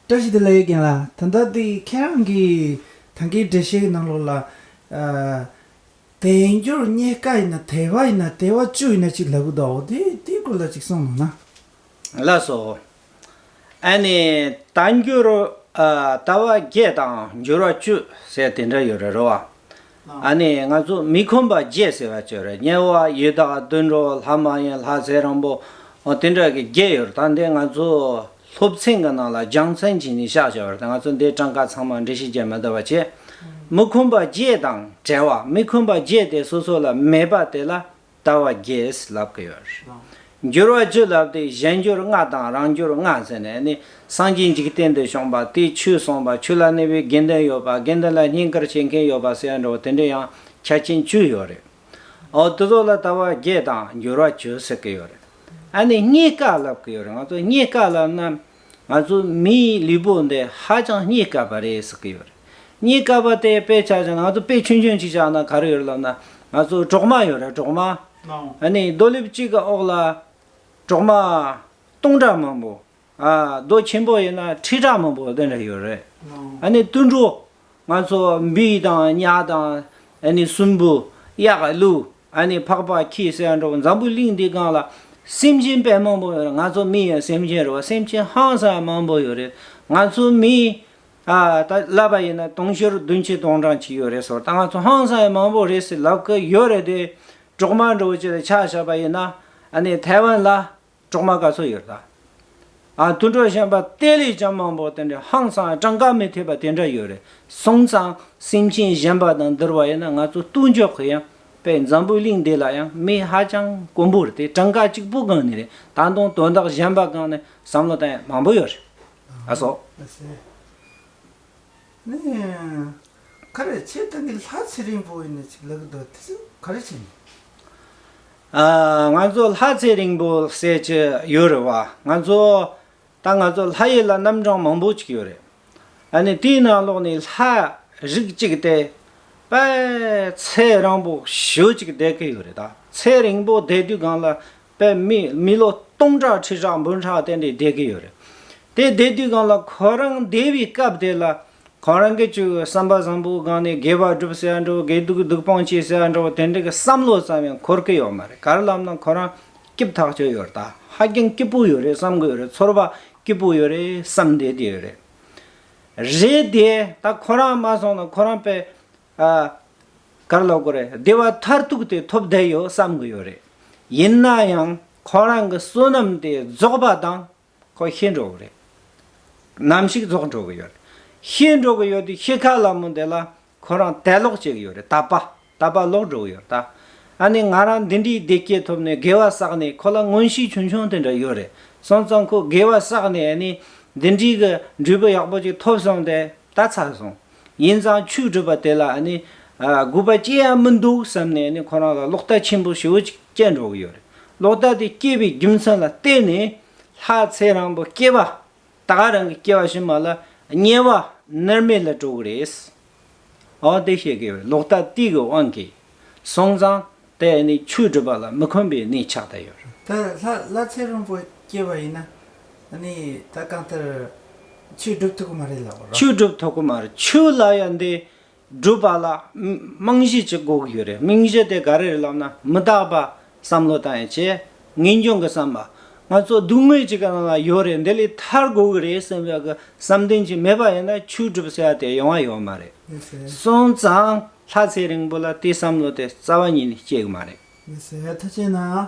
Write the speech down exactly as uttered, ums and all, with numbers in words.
བཀྲ་ཤིས་བདེ་ལེགས་རྒན་ལགས། ད་ལྟ་དེ་ཁྱེད་རང་གི་ད་གིན་འགྲེལ་བཤད་ཀྱི་ནང་ལོགས་ལ། ཨ། དལ་འབྱོར་རྙེད་དཀའ་ཡིན་ན་དལ་བ་ཡིན་ན་དལ་བ་བཅུ་ཡིན་ན་ཅིག་ལབ་གི་འདུག་དེ་དེའི་སྐོར་ལ་ཅིག་གསུངས་གནང་ན། ལགས་སོ། ཨ་ནི་དལ་འབྱོར། ཨ། དལ་བ་བརྒྱད་དང་འབྱོར་བ་བཅུ་ཟེར་དེ་འདྲ་ཡོད་རེད་རོ། ཨ་ནི་ང་ཚོ་མི་ཁོམ་པ་བརྒྱད་ཟེར་བ་ཅིག་ཡོད་རེད། དམྱལ་བ་ཡི་དྭགས་དུད་འགྲོ་ལྷ་མ་ཡིན་ལྷ་ཚེ་རིང་པོ། འོ་དེ་འདྲ་གི་བརྒྱད་ཡོད་རེད། ད་འདི་ང་ཚོ་སློབ་ཚན་གྱི་ནང་ལ་སྦྱང་ཚན་བྱས་ནས་བཞག་བཞག་པ་རེད། ད་ང་ཚོ་འདི་གྲངས་ཀ་ཚང་མ་འགྲེལ་བཤད་རྒྱག་མི་འདོད་པ་བྱས། མི་ཁོམ་པ་བརྒྱད་དང་བྲལ་བ། མི་ཁོམ་པ་བརྒྱད་དེ་སོ་སོ་ལ་མེད་པ་དེ་ལ་དལ་བ་བརྒྱད་ལབ་ཀྱི་ཡོད་རེད། འབྱོར་བ་བཅུ་ལབ་དེ་གཞན་འབྱོར་ལྔ་དང་རང་འབྱོར་ལྔ་ཟེར་ནས་ནི་སངས་རྒྱས་འཇིག་རྟེན་དུ་བྱོན་པ། དེ་ཆོས་གསུངས་པ། ཆོས་ལ་གནས་པའི་དགེ་འདུན་ཡོད་པ། དགེ་འདུན་ལ་བསྙེན་བཀུར་བྱེད་མཁན་ཡོད་པ་ཟེར་འགྲོ་དེ་འདྲ་ཡང་ཆ་རྐྱེན་བཅུ་ཡོད་རེད། འོ་དེ་ཚོ་ལ་དལ་བ་བརྒྱད་དང་འབྱོར་བ་བཅུ་ཟེར་གི་ཡོད་རེད། ཨ་ནི་རྙེད་དཀའ་ལབ་གི་ཡོད་རེད། ང་ཚོ་རྙེད་དཀའ་ལབ་ན་ང་ཚོ་མིའི་ལུས་པོ་འདི་ཧ་ཅང་རྙེད་དཀའ་བ་རེད་ཟེར་གི་ཡོད་རེད། རྙེད་དཀའ་བ་དེ་དཔེ་ཆ་བཞག་ན་ང་ཚོ་དཔེ་ཆུང་ཆུང་ཅིག་བཞག་ན་ག་རེ་ཡོད་རེད་ལབ་ན། ང་ཚོ་གྲོག་མ་ཡོད་རེད། གྲོག་མ། ཨ་ནི་རྡོ་ལེབ་གཅིག་གི་འོག་ལ་གྲོག་མ་སྟོང་ཕྲག་མང་པོ། ཨ། རྡོ་ཆེན་པོ་ཡིན་ན་ཁྲི་ཕྲག་མང་པོ་དེ་འདྲ་ཡོད་རེད། ཨ་ནི་དུད་འགྲོ། ང་ཚོ་འབུ་དང་ཉ་དང་། ཨ་ནི་སྲིན་འབུ། གཡག་ཀླུ། ཨ་ནི་ཕག་པ་ཁྱི་ཟེར་འགྲོ་འཛམ་བུ་གླིང་འདི་སྒང་ལ་སེམས་ཅན་དཔེ་མང་པོ་ཡོད་རེད། ང་ཚོ་མི་ཡང་སེམས་ཅན་རེད་བ། སེམས་ཅན་ཧང་སང་མང་པོ་ཡོད་རེད། ང་ཚོ་མི། ཨ། ད་ལབ་པ་ཡིན་ན་དུང་ཕྱུར་བདུན་ཅུ་དོན་གྲངས་ཅིག་ཡོད་རེད་ཟེར། ད་ང་ཚོ་ཧང་སང་མང་པོ་རེད་ཟེར་ལབ་གི་ཡོད་རེད་དེ། གྲོག་མ་འདྲ་བོ་ཅིག་ལ་ཆ་བཞག་པ་ཡིན་ན། ཨ་ནི་ཐའེ་ཝན་ལ་གྲོག་མ་ག་ཚོད་ཡོད་རེད་ད། ཨ། དུད་འགྲོ་གཞན་པ་དེ་ལས་ཀྱང་མང་པོ་དེ་འདྲ་ཧང་སང་གྲངས་ཀ་མི་ཐེབས་པ་དེ་འདྲ་ཡོད་རེད། སོང་ཙང་སེམས་ཅན་གཞན་པ་དང་བསྡུར་བ་ཡིན་ན་ང་ཚོ་ལྟོས་འཇོག་གི་ཡང་དཔེ་འཛམ་བུ་གླིང་འདི་ལ་ཡང་མི་ཧ་ཅང་དཀོན་པོ་རེད་དེ། གྲངས་ཀ་གཅིག་པུ་སྒང་ནས་རེད། ད་དུང་དོན་དག་གཞན་པ་སྒང་ནས་བསམ་བློ་བཏང་ཡ་མང་པོ་ཡོད་རེད། ཨ་སོ། ཨ་སེ། ནས། ག་རེ་ཁྱེད་ད་གིན་ལྷ་ཚེ་རིང་པོ་ཡིན་ནས་ཅིག་ལབ་གི་འདུག་དེ་ཚོ་ག་རེ་བྱས་ནས། ཨ། ང་ཚོ་ལྷ་ཚེ་རིང་པོ་ཟེར་གྱི་ཡོད་རེད་བ། ང་ཚོ་ད་ང་ཚོ་ལྷ་ཡུལ་ལ་རྣམ་གྲངས་མང་པོ་ཅིག་ཡོད་རེད། ཨ་ནི་དེའི་ནང་ལོགས་ནས་ལྷ་རིགས་གཅིག་དེ་དཔེ་ཚེ་རིང་པོ་ཞེ་ཅིག་བསྡད་ཀྱི་ཡོད་རེད། ད་ཚེ་རིང་པོ་བསྡད་དུས་སྒང་ལ་དཔེ་མི་མི་ལོ་སྟོང་ཕྲག་ཁྲི་ཕྲག་འབུམ་ཕྲག་དེ་འདྲས་བསྡད་ཀྱི་ཡོད་རེད། དེ་བསྡད་དུས་སྒང་ལ་ཁོ་རང་བསྡད་པའི་སྐབས་དེ་ལ་ཁོ་རང་གི་ཅིག་བསམ་པ་བཟང་པོའི་སྒང་ནས་དགེ་བ་སྒྲུབ་ཟེར་ཡ་འདྲ་བོ། དགེ་སྡིག་སྡིག་སྤོང་བྱེད་ཟེར་ཡ་འདྲ་བོ། དེ་འདྲ་གི་བསམ་བློ་ཙམ་ཡང་འཁོར་གི་ཡོད་མ་རེད། ག་རེ་ལབ་ན་ཁོ་རང་སྐྱིད་ཐག་ཆོད་ཡོད་རེད། ད་ཧ་ཅང་སྐྱིད་པོ་ཡོད་རེད་བསམ་གི་ཡོད་རེད། ཚོར་བ་སྐྱིད་པོ་ཡོད་རེད་བསམ་བསྡད་དེ་ཡོད་རེད། རེད་དེ་ད་ཁོ་རང་མ་སོང་ན་ཁོ་རང་དཔེ། ཨ། ག་རེ་ལབ་དགོས་རེད། བདེ་བ་མཐར་ཐུག་དེ་ཐོབ་བསྡད་ཡོད་བསམ་གི་ཡོད་རེད། ཡིན་ན་ཡང་ཁོ་རང་གི་བསོད་ནམས་དེ་རྫོགས་པ་དང་ཁོ་ཤི་འགྲོ་གི་རེད། ནམ་ཞིག་རྫོགས་འགྲོ་གི་ཡོད་རེད། ཤི་འགྲོ་གི་ཡོད་དུས་ཤི་ཁ་ལ་མོ་དེ་ལ་ཁོ་རང་དད་ལོག་བྱེད་གི་ཡོད་རེད། དད་པ་དད་པ་ལོག་འགྲོ་གི་ཡོད་རེད། ད་ཨ་ནི་ང་རང་འདི་འདྲའི་བདེ་སྐྱིད་ཐོབ་ནས་དགེ་བ་བསགས་ནས་ཁོ་ལ་མངོན་ཤེས་ཆུང་ཆུང་དེ་འདྲ་ཡོད་རེད། སོང་ཙང་ཁོ་དགེ་བ་བསགས་ནས་ཨ་ནི་འདི་འདྲའི་གི་འབྲས་བུ་ཡག་པོ་ཅིག་ཐོབ་སོང་སྟེ་ད་ཚར་སོང་། ཡིན་ཙང་ཆོས་སྒྲུབ་པ་དེ་ལ་ཨ་ནི། ཨ། དགོས་པ་ཅི་ཡང་མི་འདུག་བསམ་ནས་ཨ་ནི་ཁོ་རང་ལ་ལོག་ལྟ་ཆེན་པོ་ཞེ་པོ་ཅིག་སྐྱེ་འགྲོ་གི་ཡོད་རེད། ལོག་ལྟ་དེ་སྐྱེ་བའི་རྒྱུ་མཚན་ལ་བརྟེན་ནས་ལྷ་ཚེ་རིང་པོ་སྐྱེ་བ། ད་ག་རང་གི་སྐྱེ་བ་ཕྱི་མ་ལ་དམྱལ་བ་མནར་མེད་ལ་འགྲོ་གི་རེད། འོ་དེ་བཤད་ཀྱི་ཡོད་རེད། ལོག་ལྟ་དེ་གི་དབང་གིས། སོང་ཙང་དེ་ནི་ཆོས་སྒྲུབ་པ་ལ་མི་ཁོམ་པའི་གནས་ཆགས་བསྡད་ཡོད་རེད། ད་ལྷ་ལྷ་ཚེ་རིང་པོ་སྐྱེ་བ་ཡིན་ན། ཨ་ནི་ད་གང་ལྟར་ཆོས་སྒྲུབ་ཐུབ་ཀྱི་མ་རེད་ལབ་རོ། ཆོས་སྒྲུབ་ཐུབ་ཀྱི་མ་རེད། ཆོས་ལ་ཡང་འདི་སྒྲུབ་པ་ལ་རྨང་གཞི་ཅིག་དགོས་ཀྱི་ཡོད་རེད། རྨང་གཞི་དེ་ག་རེ་རེད་ལབ་ན་མི་རྟག་པ་བསམ་བློ་བཏང་ཡ་བྱས། ངེས་འབྱུང་གི་བསམ་པ། ང་ཚོ་སྡུག་བསྔལ་ཅིག་གི་ནང་ལ་ཡོད་རེད། འདི་ལས་ཐར་དགོས་ཀྱི་རེད་བསམ་པའི་གི་བསམ་གཏན་ཅིག་མེད་པ་ཡིན་ན་ཆོས་སྒྲུབ་ཟེར་ཡ་དེ་ཡོང་བ་ཡོད་མ་རེད། ཡིན་ཟེར། སོང་ཙང་ལྷ་ཚེ་རིང་པོ་ལ་དེ་བསམ་བློ་དེ་རྩ་བ་ཉིད་ནས་སྐྱེ་གི་མ་རེད། ཡིན་ཟེར། ཐུགས་རྗེ་གནང་།